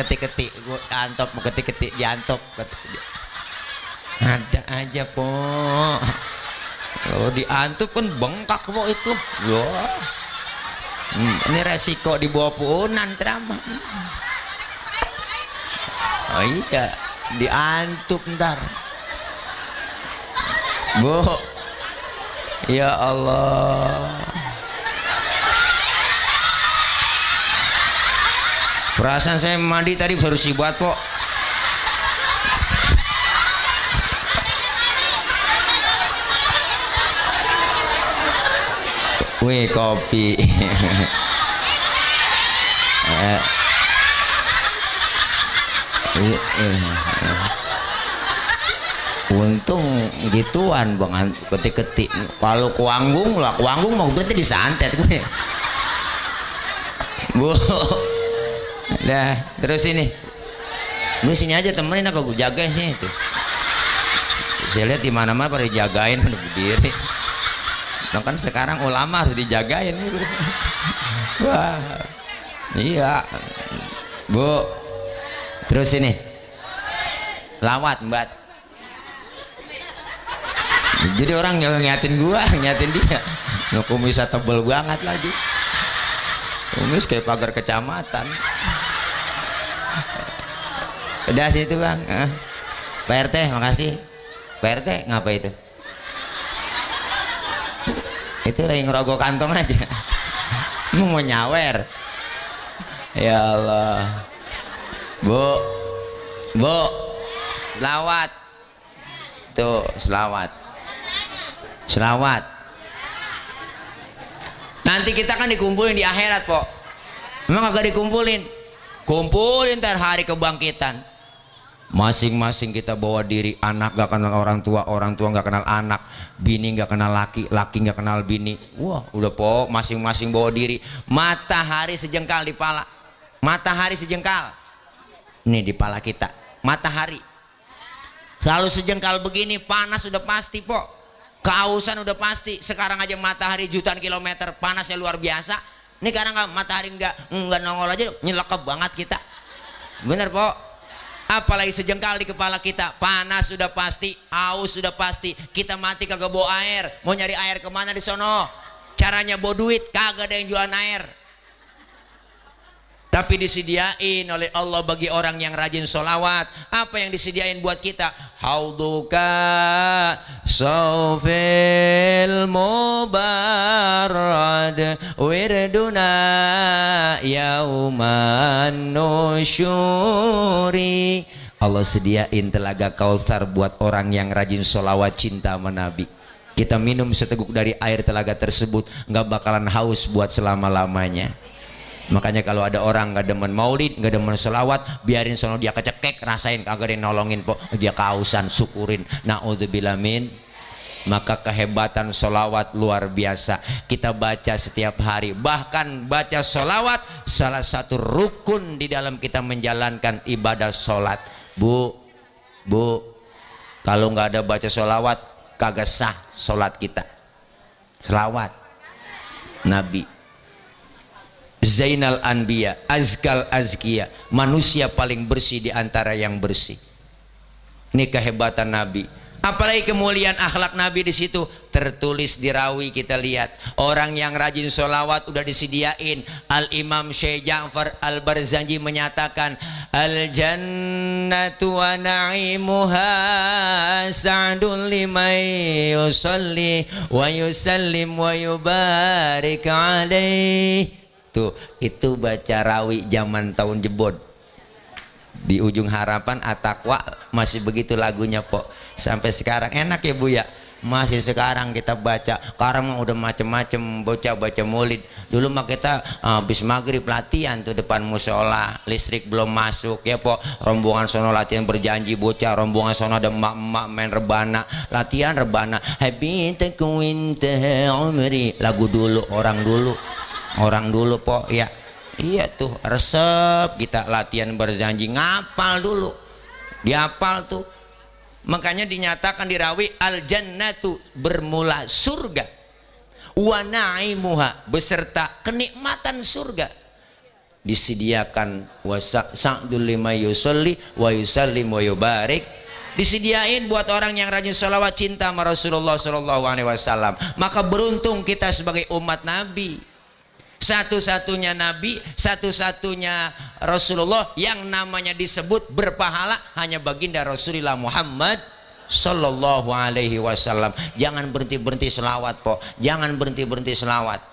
ketik-ketik gua antop ketik-ketik diantop ada aja po. Kalau diantop kan bengkak po itu. Wah. Ini resiko dibawa puunan ceramah. Oh iya, diantop ntar. Bu. Ya Allah. Perasaan saya mandi tadi baru sibat kok. Wih kopi. Untung gituan bang ketik-ketik. Kalau kuanggung lah, kuanggung mau berarti disantet gue. Bu. Nah, terus ini. Lu sini aja temenin apa gue jagain sini tuh. Saya lihat di mana-mana pada dijagain udah berdiri. Nah, kan sekarang ulama harus dijagain. Wah. Iya. Bu. Terus ini. Lawat, Mbak. Jadi orang ngeliatin gua, ngeliatin dia. Nah, kumisnya tebel banget lagi. Kumis kayak pagar kecamatan. Udah situ bang. Pak RT makasih. Pak RT ngapa itu? Itu lagi ngerogok kantong aja. Mau nyawer. Ya Allah. Bu. Bu. Selawat. Tuh selawat. Selawat. Nanti kita kan dikumpulin di akhirat po. Memang agak dikumpulin. Kumpulin ntar hari kebangkitan. Masing-masing kita bawa diri. Anak gak kenal orang tua gak kenal anak, bini gak kenal laki, laki gak kenal bini. Wah udah po, masing-masing bawa diri. Matahari sejengkal di pala. Matahari sejengkal. Ini di pala kita. Matahari. Kalau sejengkal begini panas udah pasti po. Kehausan udah pasti. Sekarang aja matahari jutaan kilometer, panasnya luar biasa. Ini karena matahari nggak nongol aja nyelekep banget kita. Bener po. Apalagi sejengkal di kepala kita, panas sudah pasti, haus sudah pasti. Kita mati kagak bawa air, mau nyari air kemana di sono? Caranya bawa duit, kagak ada yang jualan air. Tapi disediain oleh Allah bagi orang yang rajin sholawat. Apa yang disediain buat kita? Hauduka sawfil mubarrad wirduna yauman nusyuri. Allah sediain telaga Kautsar buat orang yang rajin sholawat cinta sama Nabi. Kita minum seteguk dari air telaga tersebut, nggak bakalan haus buat selama-lamanya. Makanya kalau ada orang nggak demen maulid, nggak demen sholawat, biarin sono dia kecekek, rasain kagak ada yang nolongin po, dia kehausan, syukurin. Naudzubillah min. Maka kehebatan sholawat luar biasa. Kita baca setiap hari. Bahkan baca sholawat salah satu rukun di dalam kita menjalankan ibadah sholat. Bu, kalau nggak ada baca sholawat kagak sah sholat kita. Sholawat Nabi Zainal Anbiya, Azkal Azkiya, manusia paling bersih di antara yang bersih. Ini kehebatan Nabi. Apalagi kemuliaan akhlak Nabi di situ tertulis di rawi. Kita lihat orang yang rajin sholawat udah disediain. Al Imam Syekh Ja'far Al Barzanji menyatakan al jannatu wa na'imuha sa'dun liman yusalli wa yusallim wa yubarik alaih. Tuh, itu baca rawi zaman tahun jebot di ujung harapan At-Taqwa masih begitu lagunya po. Sampai sekarang enak ya Bu ya, masih sekarang kita baca. Sekarang udah macem-macem bocah baca maulid. Dulu mah kita habis maghrib latihan tuh depan musola, listrik belum masuk ya po. Rombongan sono latihan berjanji bocah, rombongan sono ada emak-emak main rebana, latihan rebana. Habitaku intaha umri, lagu dulu orang dulu po ya. Iya tuh resep kita latihan berjanji, ngapal dulu, dihafal tuh. Makanya dinyatakan di rawi al jannatu bermula surga wa na'imuha beserta kenikmatan surga. disediakan sa'dul lima yusolli wa yusallim wa yubarik, disediain buat orang yang rajin salawat cinta sama Rasulullah Sallallahu Alaihi Wasallam. Maka beruntung kita sebagai umat Nabi, satu-satunya Nabi, satu-satunya Rasulullah yang namanya disebut berpahala hanya baginda Rasulullah Muhammad Sallallahu Alaihi Wasallam. Jangan berhenti-berhenti selawat po, jangan berhenti-berhenti selawat.